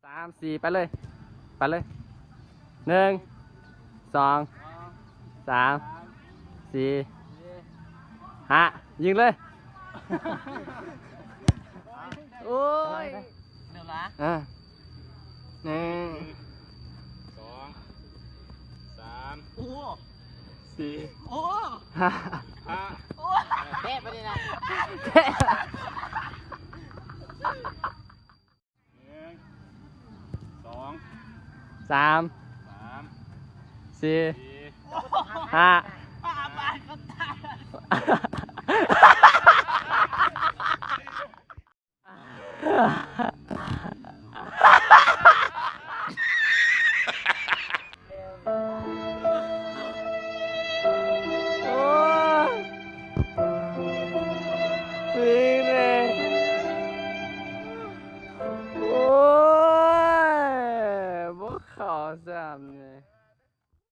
ສາມ ສີ່ ໄປເລີຍ ໄປເລີຍ ໜຶ່ງ ສອງ ສາມ ສີ່ ຫ້າ ຍິງເລີຍ ໂອ້ຍ ເລີ່ມລະ ອ່າ ໜຶ່ງ ສອງ ສາມ ໂອ້ ສີ່ ໂອ້ ຫ້າ ຫ້າ ໂອ້ ເຕະໄປນີ້ນະ ເຕະ ໜຶ່ງ ສອງ ສາມ ສາມ ສີ່ ສີ່ ຫ້າ ຫ້າ ບາດກໍຕາຍ